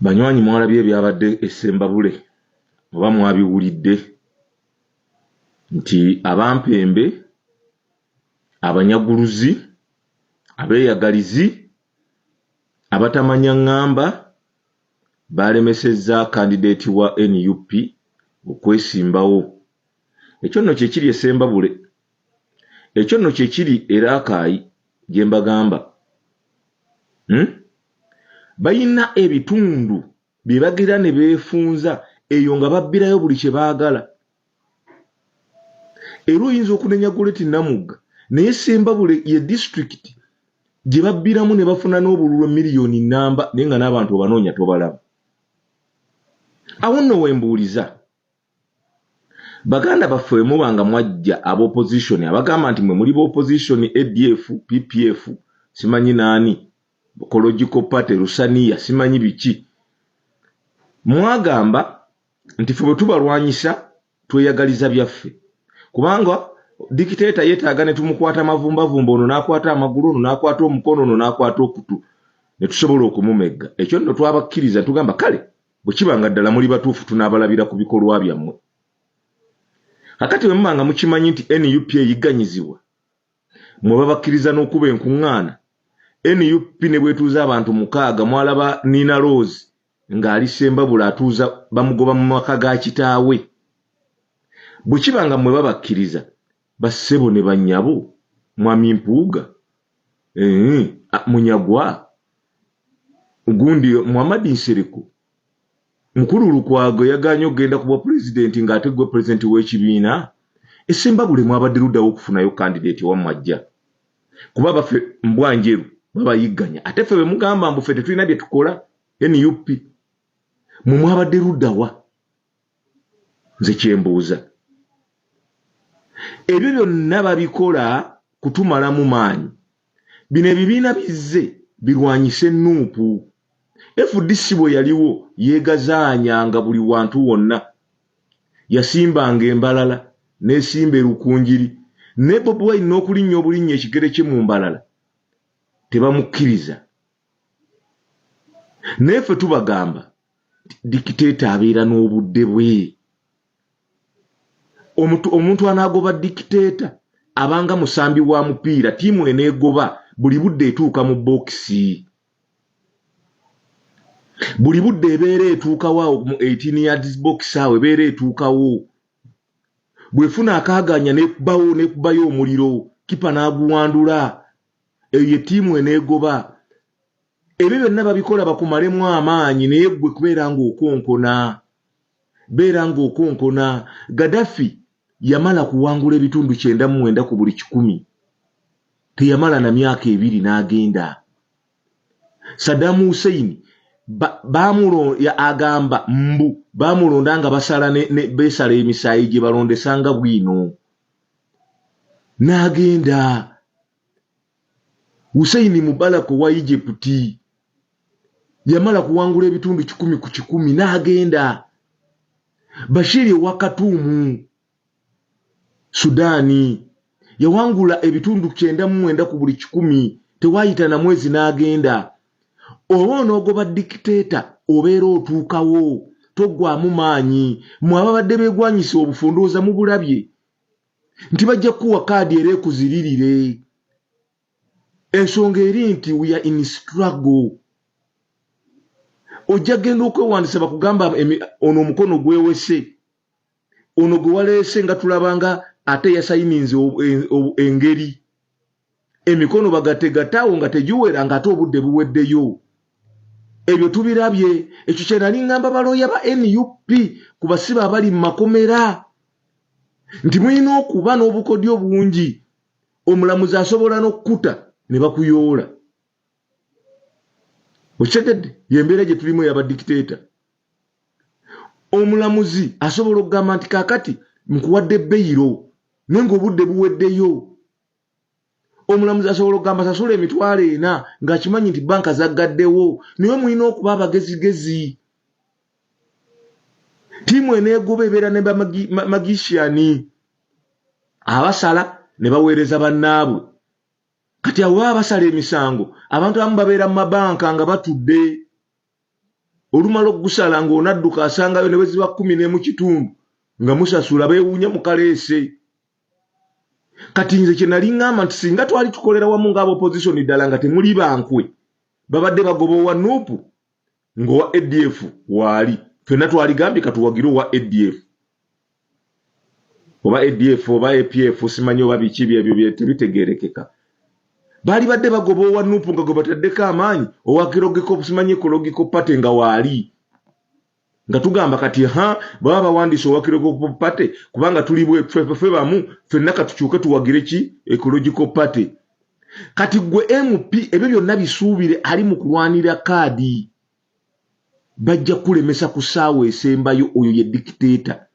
Banywanyi, mwalabye ebyabadde e Ssembabule oba mwabiwulidde nti abampembe, abanyaguluzi, abeeyagalizi, abatamanya ŋŋamba balemesezza candidate wa NUP okwesimbawo. Ekyo nno kye kiri e Ssembabule, ekyo nno kye kiri e Rakai gye mbagamba. Bayina ebitundu bye bagira ne beefunza eyo nga babbirayo buli kye baagala. Era oyinza okunenya Goreti Namugga, naye Ssembabule ye disitulikiti gye babbiramu ne bafuna n'obululu miliyoni nnamba, naye nga n'abantu obanoonya tobalaba. Awo nno wembuuliza baganda baffe, bwe muba nga mwajja aba opposition, abagamba nti mwe muli ba opposition, ADF, PPF, simanyi naani, Ecological Party, Lusaniya, simanyi biki, mwagamba nti ffe bwe tubalwanyisa tweyagaliza byaffe, kubanga dictator yeetaaga ne tumukwata mavumbavumba, ono n'akwata amagulu, ono n'akwata omukono, ono n'akwata okutu, ne tusobola okumumegga. Ekyo nno twabakkiriza, tugamba kale bwe kiba nga ddala muli batuufu, tunaabalabira ku bikolwa byammwe. Kakati bwe muba nga mukimanyi nti NUP eyigganyizibwa, mwe babakkiriza n'okuba enkuŋŋaana, NUP ne bwetuuza abantu 6, mwalaba Nina Rose ng'ali Ssembabule atuuza, bamugoba mu maka ga kitaawe. Bwe kiba nga mmwe babakkiriza, bassebo ne bannyabo, mwami Mpuuga, Munyagwa, gundi Muhammad Nsereko, mukulu Lukwago yagaanye okugenda ku bwa pulezidenti ng'ate gwe pulezidenti w'ekibiina, e Ssembabule mwabadde luddawo okufunayo candidate wammwe ajja kuba baffe mbwa njeru babayigganya, ate ffe bwe mugamba mbu ffe tetulina bye tukola NUP, mwe mwabadde luddawa? Nze kyembuuza, ebyo byonna babikola kutumalamu maanyi. Bino ebibiina bizze birwanyise NUP. FDC bwe yaliwo yeegazaanyanga buli wantu wonna, yasimbanga embalala n'esimba erukunjiri, ne Bobi Wine n'okulinnya obulinnya ekigere kye mu Mbalala tebamukkiriza. Naye ffe tubagamba dictator abeera n'obudde bwe. Omuntu anaagoba dictator abanga musambi wa mupiira, ttiimu eneegoba buli budde etuuka mu bookisi, buli budde ebeera etuukawo awo mu 18 yards box, awo ebeera etuukawo. Bw'efuna akaaganya nekubawo, nekubayo omuliro, kipa n'aguwandula. Eyo ye ttiimu eneegoba. Ebyo byonna babikola bakumalemu amaanyi, naye ggwe kubeera ng'okonkona, beera ng'okonkona. Gaddafi yamala kuwangula ebitundu 99 ku buli 100, teyamala na myaka 2 n'agenda. Saddam Hussein agamba mbu bamulonda nga basala beesala emisaayi gye balondesanga bwino, n'agenda. Hussein Mubarak owa Egypt yamala kuwangula ebitundu 100 ku 100 n'agenda. Bashir owa Khartoum, Sudaani, yawangula ebitundu 99 ku buli 100, tewaayita na mwezi n'agenda. Oba onoogoba dictator obeera otuukawo, toggwamu maanyi. Mwe ababadde beegwanyisa obufu, ndowooza mubulabye nti bajja kukuwa kaadi era ekuziririre. Ensonga eri nti we are in struggle. Ojja genda okwewandisa, bakugamba ono omukono gwewese, ono gwe waleese nga tulabanga ate yasayininze engeri emikono bagategataawo nga tegiwera, ng'ate obudde buweddeyo. Ebyo tubirabye. Ekyo kye nali ŋŋamba balooya ba NUP ku basibe abali mu makomera nti mulina okuba n'obukodyo bungi. Omulamuzi asobola n'okkuta ne bakuyoola. Okitegedde? Yembeera gye tulimu eyaba dictator. Omulamuzi asobola okugamba nti kaakati nkuwadde bail, naye ng'obudde buweddeyo. Omulamuzi asobola okugamba sasula 40,000 ng'akimanyi nti banka zaggaddewo. Naye mulina okuba abagezigezi. Ttiimu eneegoba ebeera ne bamagician abasala ne baweereza bannaabwe. Kati abo baba basala emisango, abantu abamu babeera mu mabanka nga batudde. Olumala okugusala ng'onadduka asangayo ne bwe ziba 11:15 nga musasula beewuunya mukaleese. Kati nze kye nali ŋŋamba nti singa twali tukolera wamu ng'aba opposition ddala nga temuli bankwe babadde bagoba owa NUP ng'owa ADF waali ffenna twaligambye katuwagire owa ADF oba ADF oba APF simanyi oba biki byebyo tebitegeerekeka. Baali badde bagoba owa NUP nga gwe bataddeko amaanyi owa Ecological simanyi Ecological Party nga waali nga tugamba kati ha baba bawandiise owa Ecological Party kubanga tuli ffe bamu ffenna katukyuke tuwagire ki Ecological Party. Kati gwe MP ebyo byonna bisuubire ali mu kulwanira kaadi bajja kulemesa ku ssaawa esembayo oyo ye dictator.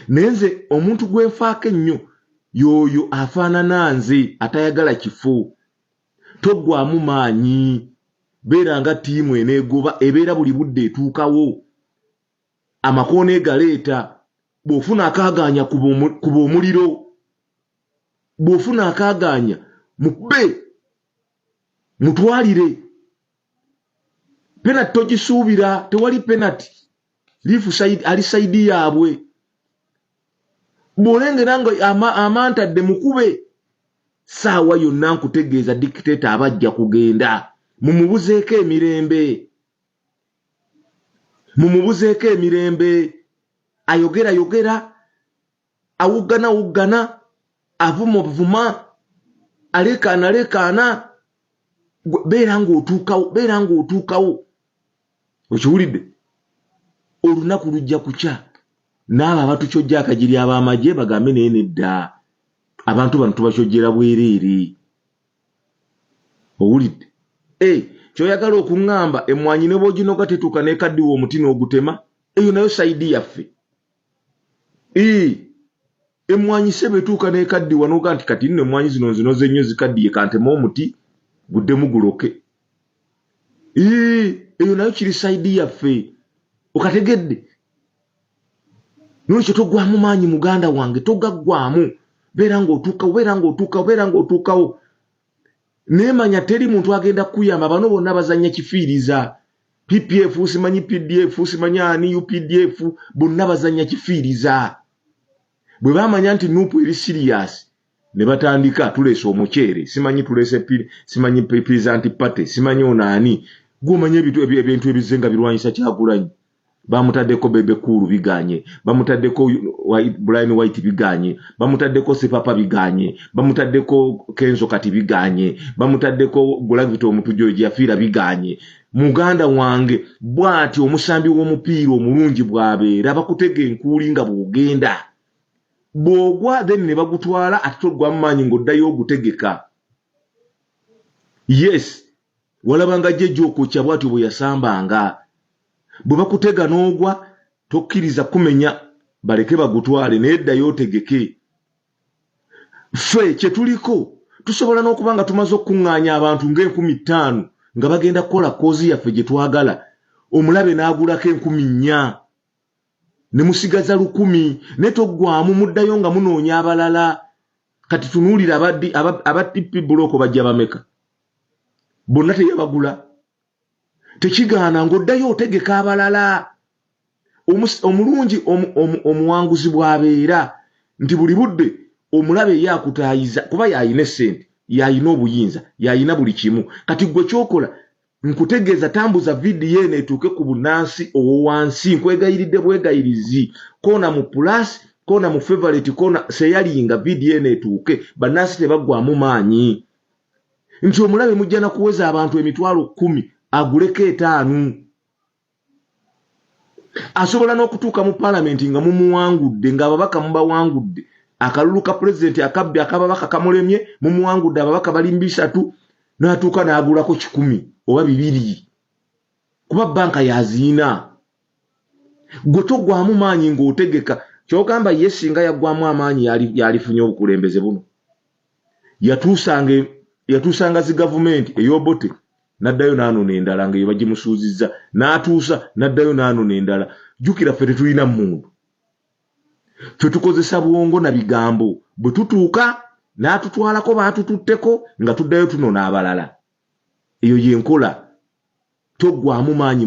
Naye nze omuntu gwe nfaako ennyo y'oyo afaanana nze atayagala kifo. Toggwaamu maanyi beera nga ttiimu eneegoba ebeera buli budde etuukawo amakoona egaleeta bw'ofuna akaagaanya kuba omuliro bw'ofuna akaagaanya mukube mutwalire penati togisuubira tewali penati liifu ali sayidi yaabwe bw'olengera nga amantadde mukube saawa yonna nkutegeeza dictator aba ajja kugenda mumubuzeeko emirembe mumubuzeeko emirembe ayogera yogera awuggana wuggana avuma obuvuma aleekaana aleekaana beera ng'otuukawo beera ng'otuukawo okiwulidde olunaku lujja kukya n'abo abatukyojja akagiri ab'amagye bagambe naye nedda abantu bano tubakyojjera bwereere owulidde e kyoyagala okuŋŋamba emmwanyi ne bw'oginoga tetuuka n'ekaddiwa omuti n'ogutema eyo nayo sayidi yaffe emmwanyi sebo etuuka n'ekaddiwa n'oga nti kati nno emmwanyi zino nzinoze nnyo zikaddiye kanteme omuti guddemu guloke eyo nayo kiri sayidi yaffe okategedde nolwekyo togwamu maanyi muganda wange togaggwamu beera ng'otuukawo beera ng'otuukawo beera ng'otuukawo naye manya teri muntu agenda kukuyamba bano bonna bazannya kifiiriza PPF simanyi PDF simanyi ani UPDF bonna bazannya kifiiriza bwe bamanya nti NUP eri serious ne batandika tuleese omuceere simanyi tuleese simanyi Peasant Party simanyi ono ani gw'omanyi ebintu ebizze nga birwanyisa Kyagulanyi bamutaddeko Bebe Cool biganye bamutaddeko Brian White biganye bamutaddeko Sipapa biganye bamutaddeko Kenzo kati biganye bamutaddeko Gravity Omutujju oyo gye yafiira biganye muganda wange bw'ati omusambi w'omupiira omulungi bw'abeera bakutega enkuuli nga bw'ogenda bw'ogwa then ne bagutwala ate toggwamu maanyi ng'oddayo ogutegeka yes walabanga jjajja okwokya bw'atyo bwe yasambanga bwe bakutega n'ogwa tokkiriza kumenya baleke bagutwale naye ddayo otegeke ffe kye tuliko tusobola n'okuba nga tumaze okukuŋŋaanya abantu ng'enkumi ttaano nga bagenda kukola koozi yaffe gye twagala omulabe n'agulako 4000 ne musigaza 1000 naye toggwamu muddayo nga munoonya abalala kati tunuulira aba TP Block bajja bameka bonna teyabagula tekigaana ng'oddayo otegeka abalala omulungi omuwanguzi bw'abeera nti buli budde omulabe ye akutaayiza kuba y'alina essente y'alina obuyinza y'alina buli kimu kati gwe kyokola nkutegeeza tambuza vidiyo eno etuuke ku bunnansi owowansi nkwegayiridde bwegayirizi koona mu plus koona mu favorite koona seyalinga vidiyo eno etuuke bannansi tebaggwamu maanyi nti omulabe mujja na kuweza abantu 100,000 aguleko 5 asobola n'okutuuka mu paalamenti nga mumuwangudde ng'ababaka mubawangudde akalulu ka pulezidenti akabbi akababaka kamulemye mumuwangudde ababaka bali mu bisatu n'atuuka n'agulako 100 oba 200 kuba banka yaziina gwe toggwamu maanyi ng'otegeka kyogamba ye singa yaggwamu amaanyi yalifunye obukulembeze buno yatuusanga zi gavumenti ey'Obote n'addayo n'anona endala nga eyo bagimusuuzizza n'atuusa n'addayo n'anona endala jjukira ffe tetulina mmundu ffe tukozesa bwongo na bigambo bwe tutuuka n'atutwalako baatututteko nga tuddayo tunona abalala eyo y'enkola toggwamu maanyi.